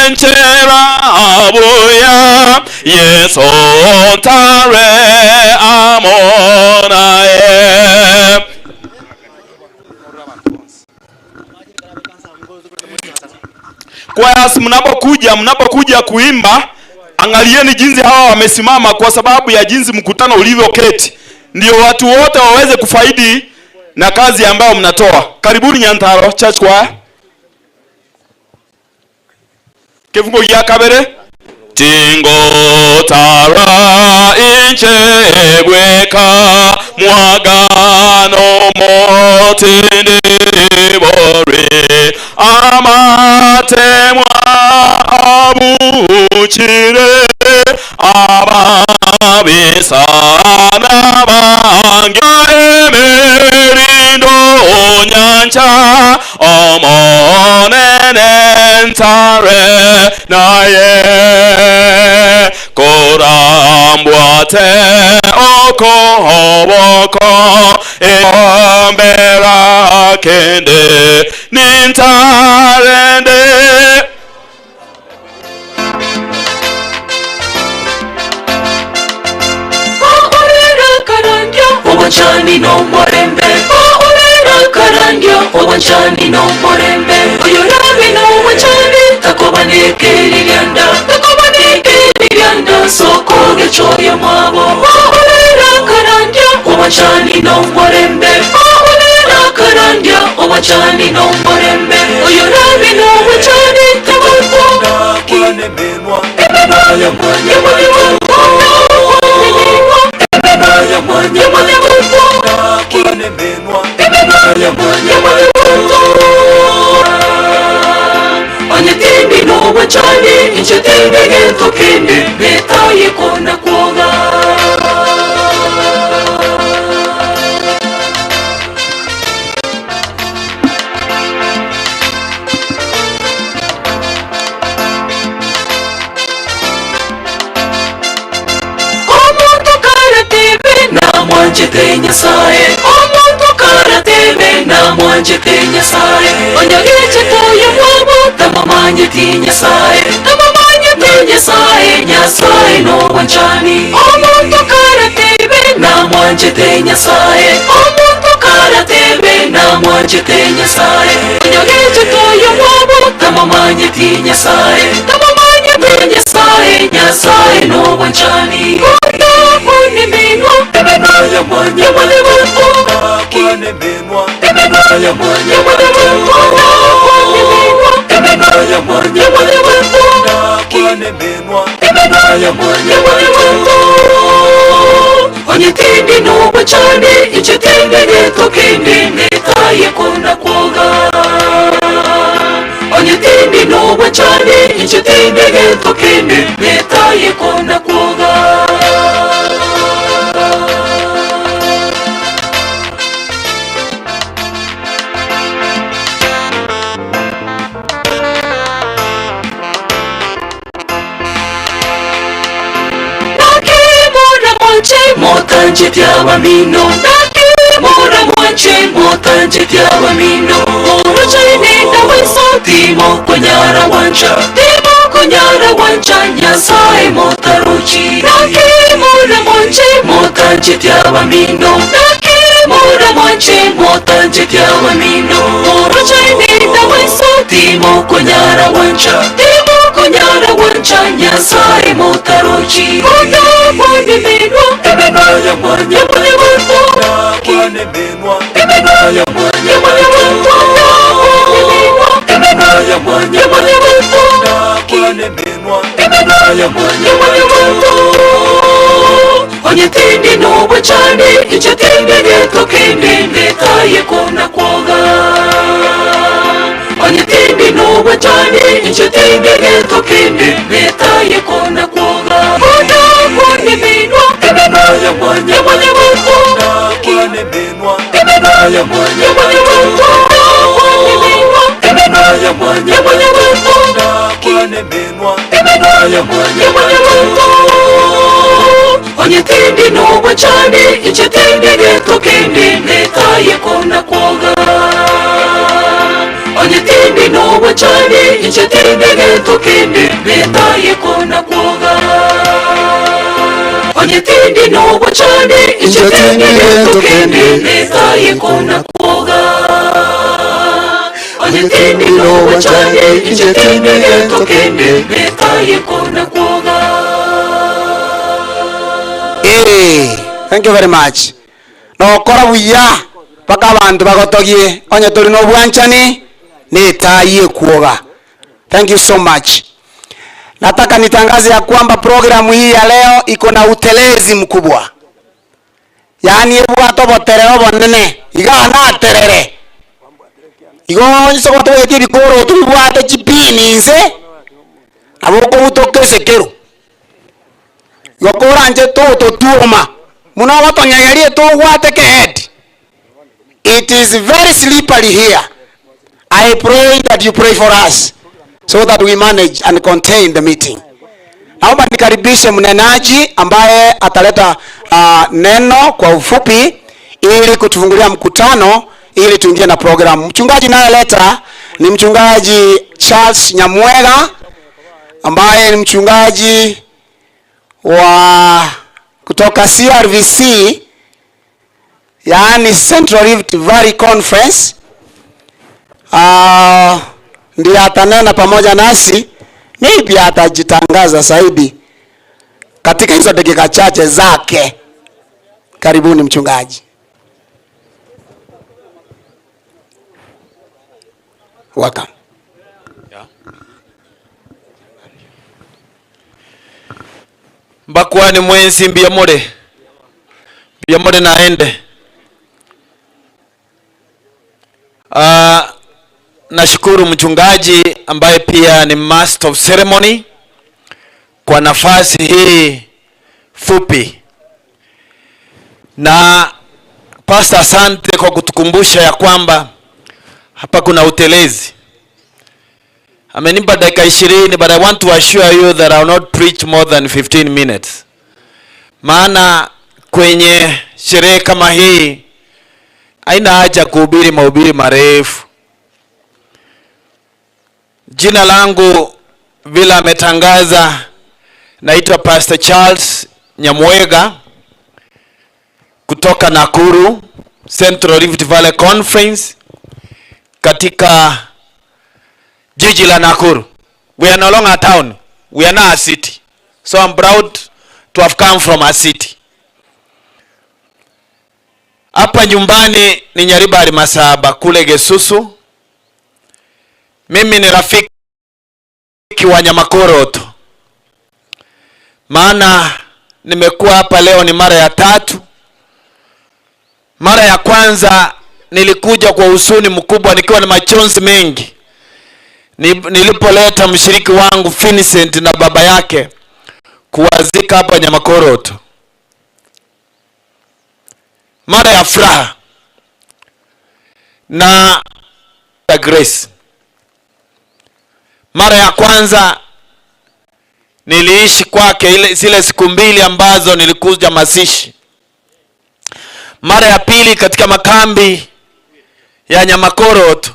enchera abuya Yeso tare amonae. Kwa mnapokuja kuimba, angalieni jinsi hawa wamesimama, kwa sababu ya jinsi mkutano ulivyoketi, ndio watu wote waweze kufaidi na kazi ambayo mnatoa. Karibuni Nyantaro Church Choir. Kifungo ya kabere tingo tara inche bweka mwagano motende bore amatemwa abuchire ababisana bange emerindo nyancha omonene ntare naye korambwate okohoboko eombera kende nintarende. Obwanchani no morembe, orera karangyo. Obwanchani no morembe, oyorabe no obwanchani takobanekeririanda, takobanekeririanda soko gechoyo mwabo. Orera karangyo, obwanchani no morembe, orera karangyo. Obwanchani no morembe, oyorabe no obwanchani takobanekeririanda. Onye no wachani inche gento kende betaye kona kuoga. Mwanjete Nyasaye, omuntu karatebe na mwanjete Nyasaye. Onyageche toye mwabo tamamanyete Nyasaye, tamamanyete Nyasaye, Nyasaye no wanchani. Omuntu karatebe na mwanjete Nyasaye, omuntu karatebe na mwanjete Nyasaye. Onyageche toye mwabo tamamanyete Nyasaye, tamamanyete Nyasaye, Nyasaye no wanchani. Onye no wachani inche geto kende netaye kona kuoga. Onye no wachani inche geto kende netaye kona kuoga. Motanjete abamino, mora mwanche motanjete abamino. Orochaine na weso timo konyara wancha, timo konyara wancha Nyasaye motaruchi. Mora mwanche motanjete abamino, mora mwanche motanjete abamino. Orochaine na weso timo konyara wancha, timo konyara wancha Nyasaye motaruchi. Onye no wachani inche geto kende netaye kona kuoga. Onye no wachani inche geto kende netaye kona kuoga. Onye no wachani inche geto kende netaye kona kuoga. Onye tindi n'obwanchani inche tindi gento kende netaye kona kwoga. Onye tindi n'obwanchani inche tindi gento kende netaye kona kwoga. Onye tindi n'obwanchani inche tindi gento kende netaye kona kwoga. Hey, thank you very much. Nokora buya paka abantu bagotogie onye tuli n'obwanchani netaye kuoga. Thank you so much. Nataka nitangaze ya kwamba programu hii ya leo iko na utelezi mkubwa. Yaani ebu atoboterero bonene iga na terere. Igo nsoko tuweke bikoro tubwate chipini nse aboko butokese kero. Yokora nje toto tuoma. Muno watonyagerie tugwate ke head. It is very slippery here. I pray that you pray for us so that we manage and contain the meeting. Naomba nikaribishe mnenaji ambaye ataleta neno kwa ufupi ili kutufungulia mkutano ili tuingie na program. Mchungaji nayeleta ni mchungaji Charles Nyamwega ambaye ni mchungaji wa kutoka CRVC, yaani Central Rift Valley Conference. Ndiye atanena pamoja nasi, maybe atajitangaza zaidi katika hizo dakika chache zake. Karibuni mchungaji. Welcome. Mbakwani mwensi mbiyamore. Mbiyamore naende. Nashukuru mchungaji ambaye pia ni master of ceremony kwa nafasi hii fupi. Na pastor, asante kwa kutukumbusha ya kwamba hapa kuna utelezi. Amenipa dakika 20, but I want to assure you that I will not preach more than 15 minutes. Maana kwenye sherehe kama hii haina haja kuhubiri mahubiri marefu. Jina langu vile ametangaza, naitwa Pastor Charles Nyamwega kutoka Nakuru Central Rift Valley Conference katika jiji la Nakuru. We are no longer a town, we are now a city. So I'm proud to have come from a city. Hapa nyumbani ni Nyaribari Masaba kule Gesusu. Mimi ni rafiki wa Nyamakoroto. Maana nimekuwa hapa leo ni mara ya tatu. Mara ya kwanza nilikuja kwa huzuni mkubwa nikiwa na machozi mengi. Nilipoleta mshiriki wangu Vincent na baba yake kuwazika hapa Nyamakoroto. Mara ya furaha na Grace. Mara ya kwanza niliishi kwake zile siku mbili ambazo nilikuja mazishi. Mara ya pili katika makambi ya Nyamakoroto.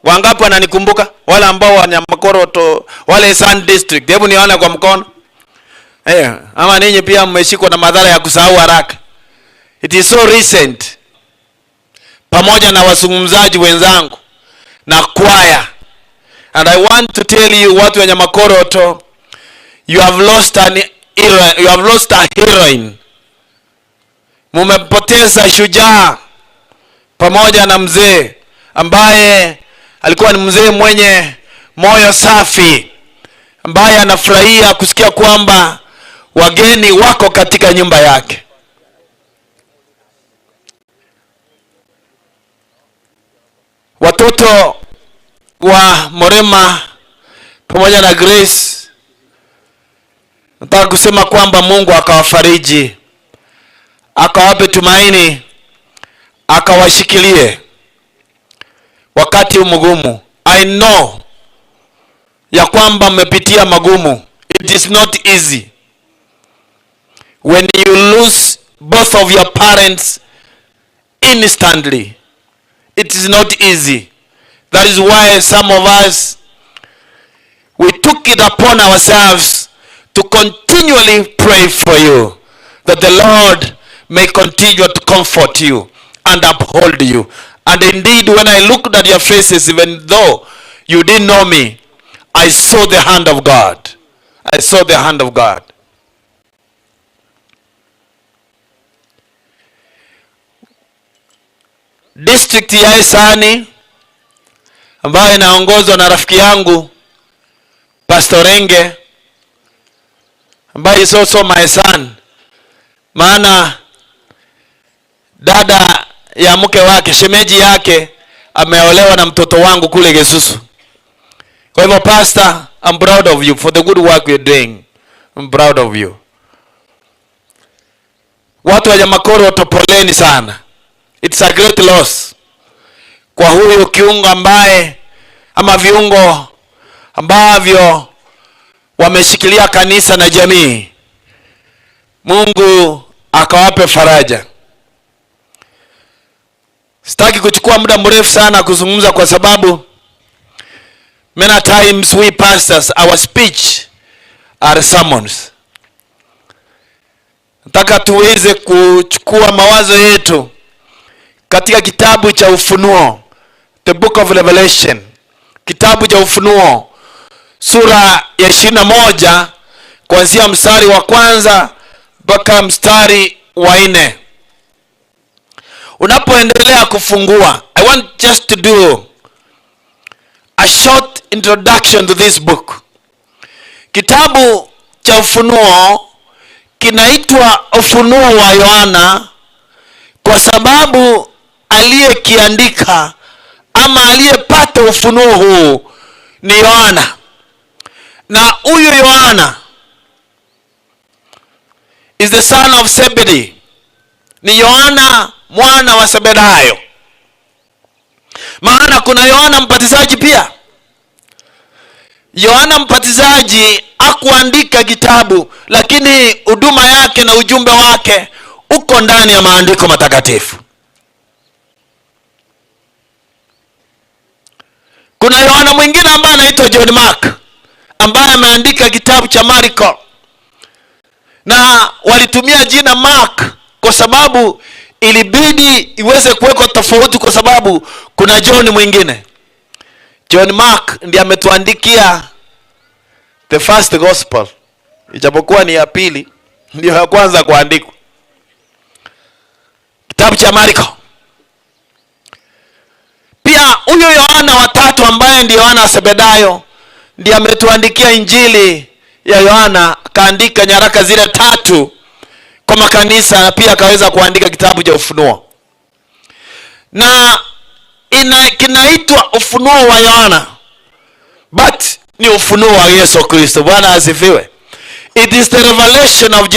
Wangapi wananikumbuka? Wale ambao wa Nyamakoroto, wale Sun District. Hebu nione kwa mkono. Ama ninyi pia mmeshikwa na madhara ya kusahau haraka. It is so recent. Pamoja na wazungumzaji wenzangu na kwaya. And I want to tell you, watu wa Nyamakoroto, you have lost an hero, you have lost a heroine. Mumempoteza shujaa pamoja na mzee ambaye alikuwa ni mzee mwenye moyo safi, ambaye anafurahia kusikia kwamba wageni wako katika nyumba yake. Watoto wa Morema pamoja na Grace, nataka kusema kwamba Mungu akawafariji, akawape tumaini, akawashikilie wakati mgumu. I know ya kwamba mmepitia magumu. It is not easy when you lose both of your parents instantly. It is not easy. That is why some of us, we took it upon ourselves to continually pray for you, that the Lord may continue to comfort you and uphold you. And indeed, when I looked at your faces, even though you didn't know me, I saw the hand of God. I saw the hand of God. District ya Esani ambayo inaongozwa na rafiki yangu Pastor Renge, ambaye is also my son, maana dada ya mke wake, shemeji yake, ameolewa na mtoto wangu kule Gesusu. Kwa hivyo pastor, I'm proud of you for the good work you're doing. I'm proud of you. Watu wa Nyamakoro, poleni sana. It's a great loss kwa huyu kiungo ambaye ama viungo ambavyo wameshikilia kanisa na jamii. Mungu akawape faraja. Sitaki kuchukua muda mrefu sana kuzungumza kwa sababu many times we pastors, our speech are sermons. Nataka tuweze kuchukua mawazo yetu katika kitabu cha Ufunuo, the book of Revelation, kitabu cha Ufunuo sura ya 21 kuanzia mstari wa kwanza mpaka mstari wa 4. Unapoendelea kufungua, I want just to do a short introduction to this book. Kitabu cha Ufunuo kinaitwa Ufunuo wa Yohana kwa sababu aliyekiandika ama aliyepata ufunuo huu ni Yohana. Na huyu Yohana is the son of Zebedee. Ni Yohana mwana wa Zebedayo. Maana kuna Yohana Mbatizaji pia. Yohana Mbatizaji hakuandika kitabu, lakini huduma yake na ujumbe wake uko ndani ya maandiko matakatifu. Kuna Yohana mwingine ambaye anaitwa John Mark, ambaye ameandika kitabu cha Marko. Na walitumia jina Mark kwa sababu ilibidi iweze kuwekwa tofauti, kwa sababu kuna John mwingine. John Mark ndiye ametuandikia the first gospel, ijapokuwa ni ya pili, ndio ya kwanza kuandikwa, kitabu cha Marko. Pia huyo Yohana watatu ambaye ndiye Yohana wa Zebedayo ndiye ametuandikia Injili ya Yohana, akaandika nyaraka zile 3 kwa makanisa, na pia akaweza kuandika kitabu cha Ufunuo. Na kinaitwa Ufunuo wa Yohana, but ni ufunuo wa Yesu Kristo. Bwana asifiwe. It is the revelation of Jesus